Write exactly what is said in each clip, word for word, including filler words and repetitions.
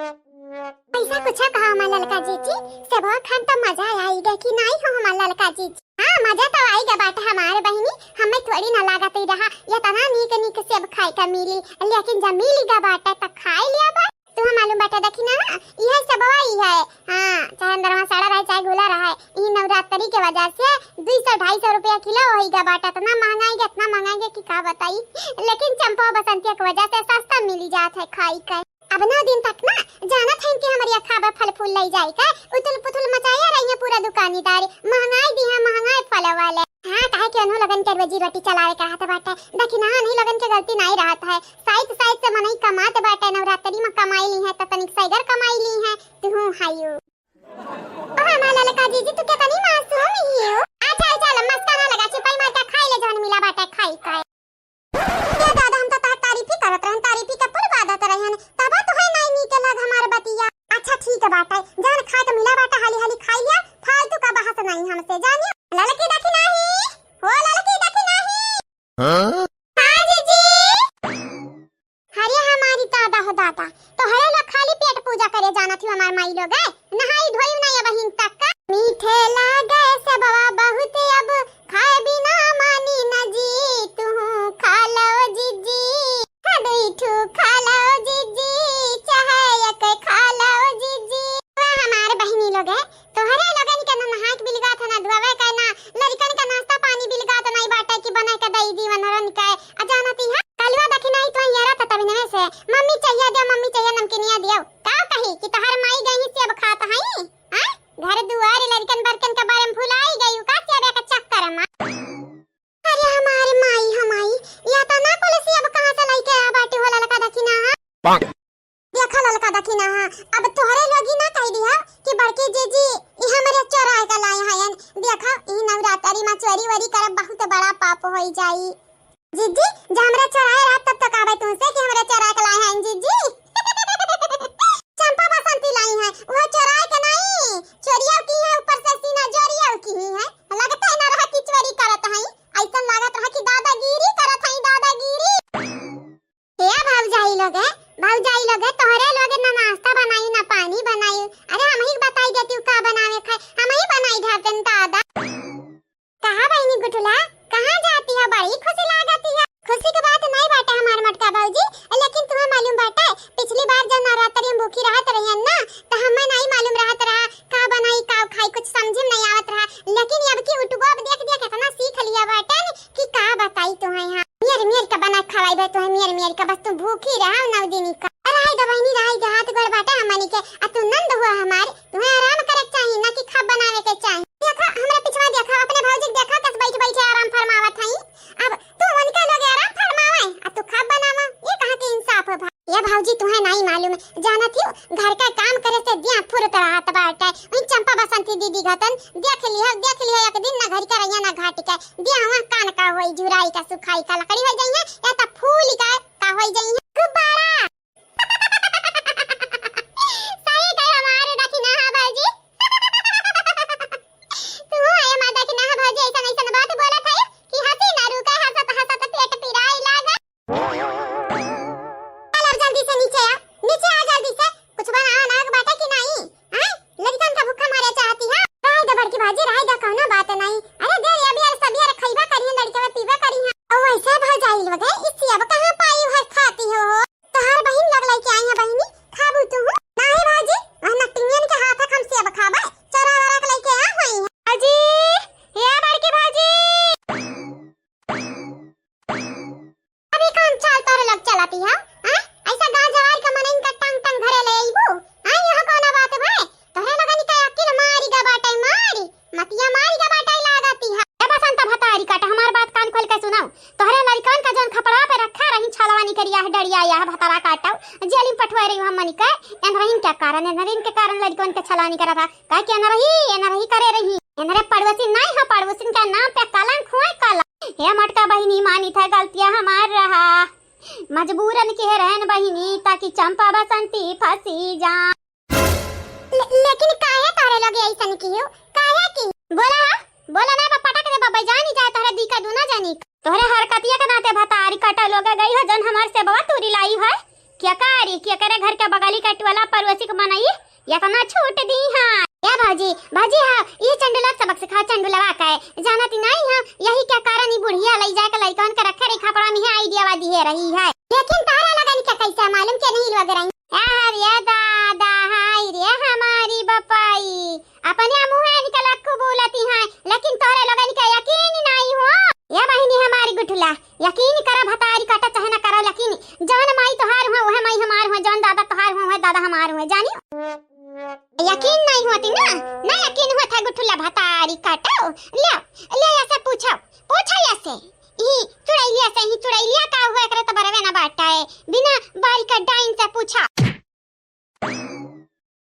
पैसा कुछ कहा हमार ललका जीजी, सेबवा खान तो मजा आई गए कि नाहीं हो हमार ललका जीजी। हाँ, मजा तो आई गए बाटे हमार बहिनी, हमें थोड़ी ना लागत ही रहा, ये तना नीक नीक सेब खाए का मिली, लेकिन जब मिली गए बाटे तो खाए लिया बा। तुम्हें मालूम बाटे दखिना, यह सेबवा ही है। हाँ, चाहे अंदरवा सड़ा रहे, चाहे घुला रहे, ई नवरात्रि के वजह से दुई सौ ढाई सौ रुपया किलो होई गए बाटे। इतना महंगाई गए, इतना महंगाई गए कि का बताई, लेकिन चंपा बसंतिया के वजह से सस्ता मिली जात है खाई के। अब नौ दिन तक ना जानत हैं कि हमरी अखाबा फल फूल लई जाए के उथल पुथल मचाया रही है पूरा दुकानीदारी, महंगाई दी है, महंगाई फल वाले। हाँ, काहे कि उन्हों लोगन के रोजी रोटी चलावे के रहत बाटे, दखिना उन्हीं लोगन के गलती नाहीं रहत है। साइत साइत से मनई कमात बाटे, नवरात्रि में कमाई ली है तो तनिक सैगर कमाई ली है। तू हायो। ओ हमार ललका जीजी, तू केतनी मासूम ही हो। अच्छा, अच्छा, लम्बा मस्का ना लगा, चिपाई मार के खाई ले जौन मिला बाटे खाई खाए। ए दादा, हम तो तार तारीफ ही करत रहन, तारीफ ही के पुल बादत रहन, तब तो है नाई नीक लग हमार बतिया। अच्छा ठीक है बाटे, जौन खाए के मिला बाटे हाली हाली खाई लिया, फालतू का बहस नाई हमसे जानियो। ललकी देखी नाही, हो ललकी देखी नाही। हाँ? हाँ जीजी। अरे हमारी दादा हो दादा, तोहरे लोग खाली पेट पूजा करे जानत हो हमार माई लोग, है? नहाई धोई नाई अबहिन तक का। मीठे लागे सेबवा बहुत अब, खाए बिना मानी न जी, तू खा लो जीजी। हाँ, दुई ठू खा लो जीजी, चाहे एक खा लो जीजी। वाह, हमार बहिनी लोग है, तोहरे लोगन के ना नहाए के बिलगात है, ना धोवे के, ना लड़कन के नाश्ता पानी बिलगात नाई बाटे कि बना के दई दी वनरन के। आ जानती है, कलुआ दखिनाई तो यारा त तबिनवे से, "मम्मी चाहिए दे, मम्मी चाहिए नमकीनिया दियो।" का कही कि तोहर माई गई सेब खात हई? हैं? घर दुआर लड़कन बरकन के बारे में भुलाई गई का सेब के चक्कर में? अरे हमारे माई, हमारी, या तना कुल सेब कहाँ से लेके आ बाटी हो ललका दखिना, हाँ? देखा ललका दखिना, हाँ, अब तोहरे लोगी ना कह दिया कि बड़की जीजी ई हमरे चोराए का लाए हयन। देखा, ई नवरात्रि में चोरी वोरी करब बहुत बड़ा पाप होई जाई। जीजी, जब हमरे चोराए रहत तब तो कहबे तुमसे कि हमरे चोराए का लाए हयन जीजी। चंपा बसंती लाई है, वो चोराए के नहीं, चोरिया की है, ऊपर से सीना जोरिया की है। लगता ही ना रहा कि चोरी करत हई, ऐसा लागत रहा कि दादागिरी करत हई, दादागिरी। हे भौजाई लोग है, भौजाई लोग है, तोहरे लोग ना नाश्ता बनाई ना पानी बनाई। अरे हम ही बताई देती हूँ का बनावे खाए, हम ही बनाई ढारतन दादा। कहा बहिनी गुठुला, कहाँ जाती है? बड़ी खुशी लागती है। खुशी के बात नहीं बाटे हमार मोटका भौजी, लेकिन तुम्हें मालूम बाटे पिछली बार जब नवरात्रि में भूखी रहत रही ना, तो हमें नहीं मालूम रहत रहा का बनाई का खाई, कुछ समझ में नहीं आवत रहा। लेकिन अब की उठबो अब देख देख इतना सीख लिया बाटे कि का बताई तुम्हें। यहाँ मियर मियर का बना खवाई बे तुम्हें, मियर मियर का, बस तुम भूखी रहा नौ दिन का। अरे रहाई दा बहिनी, रहाई दा, हाथ गोड़ बाटे हमनी के, आ तू नंद हुआ हमार, तुम्हें आराम करे के चाही ना कि खाब बनावे के चाही। देखा हमरा पिछवा, देखा अपने भौजी के, देखा कस बैठ बैठे आराम फरमावत हई। अब तू उनका लगे आराम फरमावे आ तू खाब बनावा, ये कहाँ के इंसाफ हो भा-, ये भौजी तुम्हें नहीं मालूम, जानत ही घर का काम करे से दिया फुरत रहत बाटे। उन चंपा बसंती दीदी घतन देख लिया, देख लिया एक दिन ना घर का रहिया ना घाट के दिया हुआ कान का होई, झुराई का, सुखाई का, लकड़ी हो जाइए या तो फूल का, का हो जाइए गुब्बारा। सही कहे हमारे दखिना भौजी। तू है हमार दखिना भौजी, ऐसा ऐसा बात बोलत है कि हंसी ना रुके, हंसत हंसत पेट पिराए लागे। चल अब जल्दी से नीचे आ, नीचे आ जल्दी से। कुछ बनावा ना बाटे कि नहीं? हैं? लड़कन का भूखा मारे चाहती है? रहे दे बड़की भाजी, रहे दे, कौनो बात नहीं। अरे दे, अभी यार सब यार खइबा करी है, लड़के में पीबा करी है। ओ वैसे भौजाई लोग है, इस अब कहाँ पाई है खाती हो? तोहार बहिन लोग लेके आई है बहिनी, खाबू तू? नहीं भौजी, वह नटिनियन के हाथ हम सेब खाबे, चोरा वोरा के लेके आ हुई है। भाजी, ये बड़की भाजी। अभी कौन चाल तोहरे लोग चलाती है, हैं? ऐसा गांव जवार का मनइन का टंग टंग घरे ले अइबू, हैं? यह कौन बात भे? तोहरे लोगन के अकिल मारी गा बाटे, मारी, मतिया मारी गा बाटे लागती है। ए बसंत भतारी काटा, हमार बात कान खोल के सुनाओ। तोहरे लड़कन का जौन खपड़ा पे रखा रही छलवा निकरिया है डरिया या है भतारा काटो, जेल में पठवा रही हम मनी के, एनरहीन के कारण, एनरहीन के कारण लड़कन के छलवा निकरा था। काहे कि एनरही, एनरही करे रही। एनरे पड़ोसी नहीं है, पड़ोसिन के नाम पे कलंक हुए कलंक। हे मोटका बहिनी, मानी था गलतिया हमार रहा, मजबूरन के रहन बहिनी, ताकि चंपा बसंती फंसी जा। ले-, लेकिन काहे तोहरे लोग ऐसन कियो? काहे की? बोला हा, बोला ना, बा पटक दे बा, जानी जाए तोहरे दी का दूना जानी। तोहरे हरकतिया के नाते भतारी कटा लोग गई हो, जन हमार सेबवा तूरी लाई है। केकरी, केकरे घर के बगली के टोला पड़ोसी के मनई एतना छूट दी है। ए भौजी, भौजी हो, ई चंडुलवा के सबक सिखाओ, चंडुलवा के। जानती नाहीं हो, यही के कारण ई बुढ़िया लई जाके लइकन के रखे रही खपड़ा में है, idea वा दिहे रही है। लेकिन तहरा लोगन के कैसे मालूम के नहीं लोग रही? अरे दादा, हाय रे हमारी बपाई, अपने मुँहे इनके लक्कू बोलती हैं, लेकिन तोरे लोगन के यकीन नाहीं हो। ए बहिनी हमारी गुठुला, यकीन करा भतारी काटा चाहे ना करा, लेकिन जवन माई तोहार हुआ, वह माई हमार हुआ, जवन दादा तोहार हुआ, वह दादा हमार हुआ, जानी? यकीन नाहीं होती ना, ना यकीन होत है गुठुला भतारी काटो। ले, ले ऐसे पूछो, पूछो ऐसे। ई चुड़ैलिया से, ई चुड़ैलिया का हुआ, एकरे तो बरवे ना बाटा है, बिना बारी का डाइन से पूछा।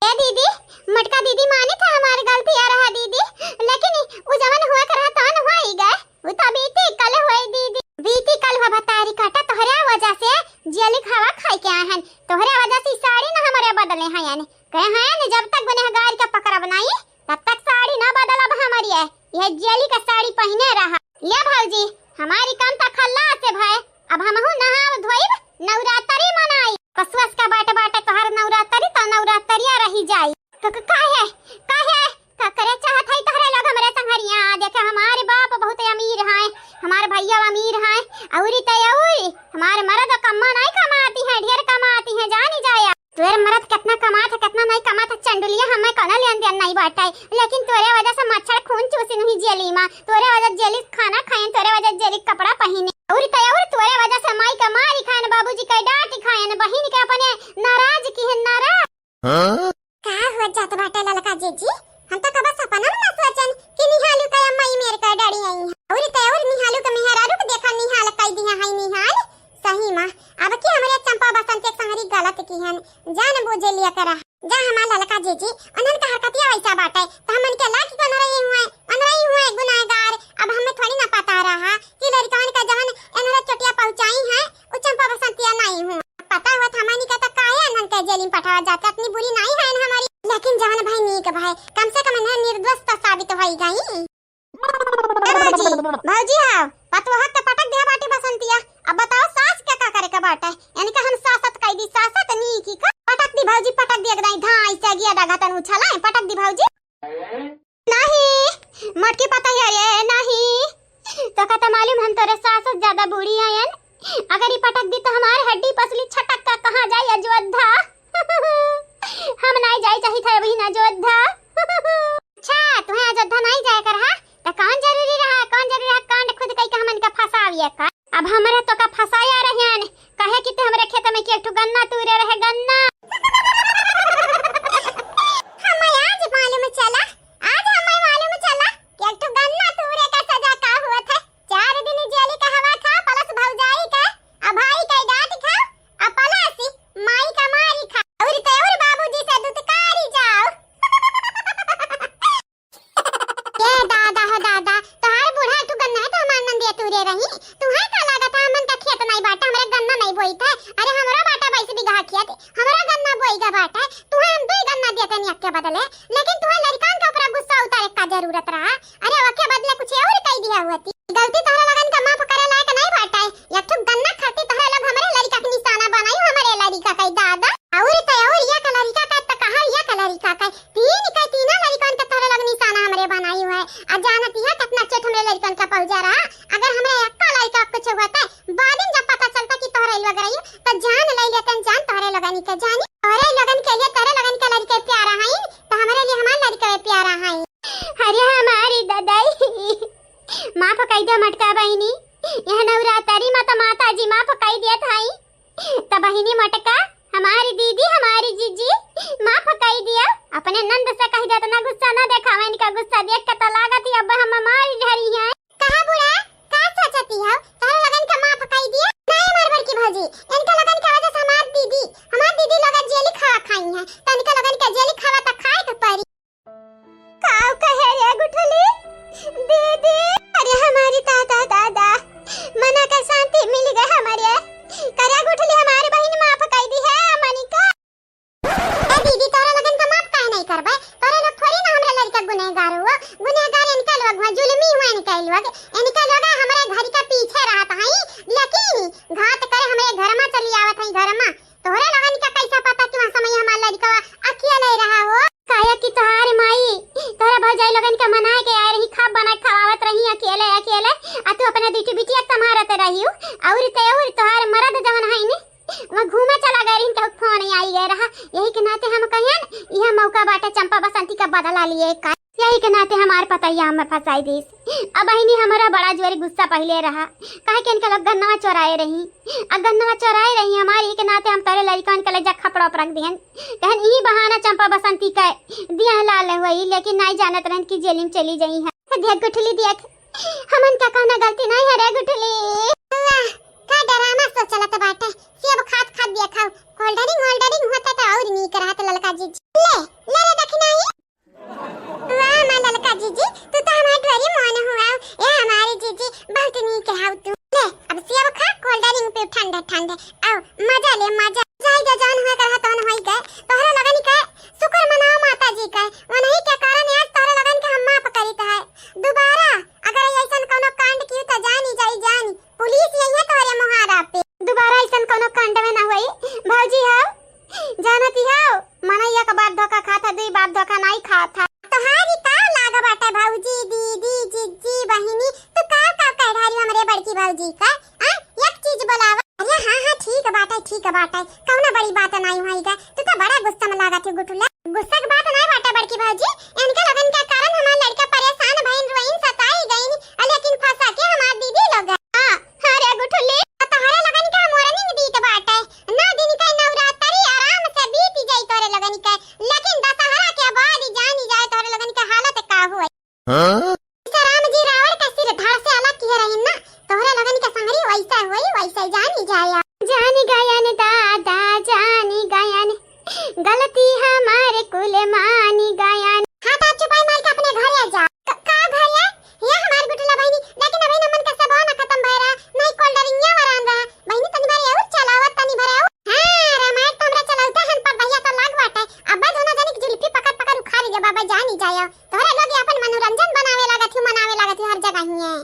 ए दीदी, मोटका दीदी माने था हमार गलती आ रहा दीदी, लेकिन उ जवन हुआ कर रहा तवन हुआ ही गए, उ तो बीती कल हुए दीदी, बीती कल हुआ भतारी काटा तोहरे वजह से जेली खावा खाई के आए हन, तोहरे वजह से ई साड़ी ना हमारे बदले हैं यानी कहे हैं न जब तक गुनहगार के पकड़ब नाहीं तब तक साड़ी ना बदलब हमारी है, यह जेली का साड़ी पहिने रहा। ले भौजी, हमारी काम त खल्लास भय, अब हमहू नहाव धोइब, नवरात्रि मनाई। कसुअस का बाटे बाटे तोहार नवरात्रि, त नवरात्रिया रही जाई। क-, क-, काहे, काहे, का करे चाहत है तोहरे लोग हमरे संघरिया? देखे, हमारे बाप बहुत अमीर हैं, हमारे भैया अमीर हैं, औरी त औरी, हमारे मर्द कम्मा नहीं कमाती हैं, ढेर कमाती हैं, जानी जाया। तोरे मरद केतना कमात है, केतना नहीं कमात है, चंडुलिया, हमें कौनो लेन देन नहीं बाटे, लेकिन तोरे वजह से मच्छर खून चूसी नहीं जेली मा, तोरे वजह जेली खाना खाएन, तोरे वजह जेली कपड़ा पहिने, और तो और तोरे वजह से माई का मारी खाएन, बाबूजी का डांट खाएन, बहिन के अपने नाराज किहेन, नाराज। हाँ? का हो जात बाटे ललका जीजी? हम तो कबो सपना में ना सोचन कि निहालू का अम्मा ई मेर का डरी आई हैं। और तो और निहालू का मेहरारू के देखा निहाल कई दिया है निहाल। सही मा, अब की हमरे चंपा बसंती एक संगरी गलत किहेन, जान बूझे लिया करा। जा हमार ललका जीजी, उन्हन का हरकतिया वैसा बाटे, त हमन के लाग के ओनरई हुए, ओनरई हुए गुनाहगार। अब हमें थोड़ी ना पता रहा कि लड़कन का जहन एनरे चोटिया पहुँचाई है, उ चंपा बसंतिया नहीं हूँ। पता हुआ था हमनी का त काहे उन्हन के जेल में पठावा जाता, इतनी बुरी नहीं है हमारी। लेकिन जहन भाई नीक भाई, कम से कम इन्हें निर्दोष तो साबित होई गई। ए भौजी, भौजी हाव, पतोह के पटक दिया बाटी बसंतिया। अब बताओ सास के का करे के बाटे? इनका हम सासत कह दी, सासत नी की का? पटक दी भौजी, पटक दी एकदम धाई से गिया डगा तन उछला, पटक दी भौजी। नहीं, मोटकी पतोहिया रे, नहीं। तो का त मालूम हम तोरे सासत ज्यादा बूढ़ी आयन? अगर ई पटक दी तो हमार हड्डी पसली छटक का कहाँ जाई अजोधा? हम नहीं जाई चाहित है वही ना अजोधा। अच्छा, तुम्हें अयोध्या नहीं जाए कर हा? त कौन जरूरी रहा, कौन जरूरी रहा कांड खुद कई के हमन का फंसाविए का? अब हमरा तो का फंसाया रहन, कहे कि ते हमरे खेत में के एक ठो गन्ना तूरे रहे, गन्ना। हमें आज मालूम चला, आज हमें मालूम चला कि एक ठो गन्ना तूरे का सजा का हुआ था। चार दिन जेल का हवा खा, प्लस भौजाई का, आ भाई का डांट खा, आ प्लस माई का मारी खा, और ते और बाबूजी से दुत्कारी जाओ। ए दादा हो दादा, तोहार बूढ़ा तू गन्ना है तो हमार नंदिया तूरे रही। तुहार का लागत है, हमन का खेत नहीं बाटा, हमरे गन्ना नहीं बोई थे। अरे हमरो बाटा बाईस बीघा खेत, हमरो गन्ना बोई गा बाटा। तुहार हम दुई गन्ना देते नहीं अक्के बदले, लेकिन तुहार लड़कान के ऊपर गुस्सा उतारे का जरूरत रहा। अरे ओके बदले कुछ और कह दिया हुआ थी। गलती तोहरा लगन का माफ करे लायक नहीं बाटे। एक ठो गन्ना खातिर तोहरा लोग हमरे लड़का के निशाना बनाई, हमरे लड़का के दादा। और तो और ये का लड़का का तो कहा, ये का लड़का का तीन के तीनों लड़कन के तोहरे लोग निशाना हमरे बनाई हुआ है। आ जानती है कितना चोट हमरे लड़कन का पहुंचा रहा। अगर हमरे एक्का लड़का कुछ हुआ तो बाद में जब पता चलता कि तोहरे लोग रही तो जान ले लेते जान तोहरे लोगन के जानी। तोहरे लोगन के लिए तोहरे लोगन के लड़के प्यारा है तो हमरे लिए हमार लड़के प्यारा है। अरे हमारी ददाई, माफ कई दे मटका बहिनी, यह नवरात्रि मा तो माता जी माफ कई दिया थाई। त बहिनी मटका, हमारी दीदी, हमारी जीजी, माफ कई दिया। अपने नंद से कह दे, इतना गुस्सा ना देखावे, इनका गुस्सा देख के तो लागत ही अब हम मारी झरी हैं। कहा बूढ़ा, का सोचती हो? तोहरे लगन का माफ कई दिया? नहीं हमार बड़की भौजी, इनका लगन का वजह से हमार दीदी, हमार दीदी लोग जेली खावा खाई हैं, तो इनका लगन का जेली खावा तो खाए के पड़ी। काव कहे रे गुठली? दीदी, अरे हमारी दादा दादा, मना का शांति मिल गए हमारे। करे गुठली हमारी बहिन माफ कई दी है मनिका। ए दीदी, तोरा लगन का माफ काहे नहीं करबे? तोरा लोग थोड़ी ना हमरे लड़का गुनहगार हुआ, गुनहगार इनका लोग हुआ, जुल्मी हुआ इनका लोग, इनका लोग हमरे घर का पीछे रहत हई, लेकिन घात करे हमरे घर में चली आवत हई घर में। तोहरे लोगन का कैसा पता कि वहाँ समय हमार लड़कवा अकेले रहा हो? काहे कि तोहार माई तोहरा भौजाई लोगन के मना के आए रही, खाब बना के खवावत रही अकेले अकेले, आ तू अपने दुई ठो बिटिया संभारत रही हो। और ते और तोहार मरद जवन है ने, वह घूमे चला गए रही, कहूँ फोन आई गए रहा। यही के नाते हम कहियन, यह मौका बाटे चंपा बसंती का बदला लिए का। यही के नाते हमार पतैया हमें फंसाई दीस। अब बहिनी हमारा बड़ा जोर गुस्सा पहिले रहा, काहे कि इनका लोग गन्नवा चोराए रही, आ गन्नवा चोराए रही हमारी, यही के नाते हम तोरे लड़कन के ले जा खपड़ा पर रख दिहन। कहन यही बहाना चंपा बसंती का दिया लाल हुई, लेकिन नहीं जानत रहन कि जेल में चली जाई है। देख गुठली देख, हमन का कौनो गलती नहीं है रे गुठली। वाह, का ड्रामा सब चलत बाटे। सेब खात खात देखा, कोल्ड ड्रिंक वोल्ड ड्रिंक होता तो और नीक रहत ललका जीजी। ले, ले रे दखिनाही। वाह माँ ललका जीजी, तू तो हमार डोरी मोन हुआ। ए हमारी जीजी, बहुत नीक है तू। ले, अब सेब खा, कोल्ड ड्रिंक पी ठंडा ठंडा। आओ, मजा ले मजा। जाई जा, जौन हुए करहा तौन होई गए। तोहरे लगन के शुक्र मनाओ माता जी का, उन्हीं के कारण आज तोहरे लगन के हम माफ करित है। दोबारा अगर ऐसन कौनो कांड की तो जानी जाई जानी, पुलिस यही है तोहरे मुहारा पे। दोबारा ऐसन कौनो कांड में ना हुई भौजी। हाउ जानती हाउ, मना एक बार धोखा खाता, दुई बार धोखा नहीं खाता। तोहारी का लाग बाटे भौजी, दीदी, जिज्जी, बहिनी, तू का का कह डारी हमरे बड़की भौजी का? आ, एक चीज बोलावा। अरे हाँ हाँ, ठीक बाटे, ठीक बाटे, कौनो बड़ी बात नहीं होई गा। तू तो बड़ा गुस्सा में लागत हो गुठुला। गुस्सा के बात नहीं बाटे बड़की भौजी, इनके लगन के कारण हमार लड़का परेशान भइन, रोइन, सताई गइन, आ लेकिन फंसा के हमार दीदी लोग। हाँ, अरे गुठुली, तोहरे लगन के morning बीत बाटे, नौ दिन के नवरात्रि आराम से बीत जाई तोहरे लगन के, लेकिन दशहरा के बाद जानी जाए तोहरे लगन के हालत का हुई। हाँ? जैसे राम जी रावण का सिर धड़ से अलग किए रहिन ना, तोहरे लगन के संगरी वैसा हुई, वैसा जानी जाया। जानी गयन दादा, जानी गयन, गलती हमारे कुल मानी गयन। हाँ, तो आप चुपाई मार के अपने घरे जा। क-, का घरे? ये हमार गुठला बहिनी, लेकिन अभी नमन का सब ना खत्म भय रहा, नहीं कोल्ड ड्रिंक या वरान रहा। बहिनी, तनी भरे और चलावत, तनी भरे और। हाँ, रामायण तो हमरा चलौता हन, पर भैया तो लाग बाटे। अब्बा दोनों जनी के जुल्फी पकड़ पकड़ उखाड़ ले बाबा, जानी जाया। तोहरा लोग अपन मनोरंजन बनावे लागत हो, मनावे लागत हो हर जगह ही है।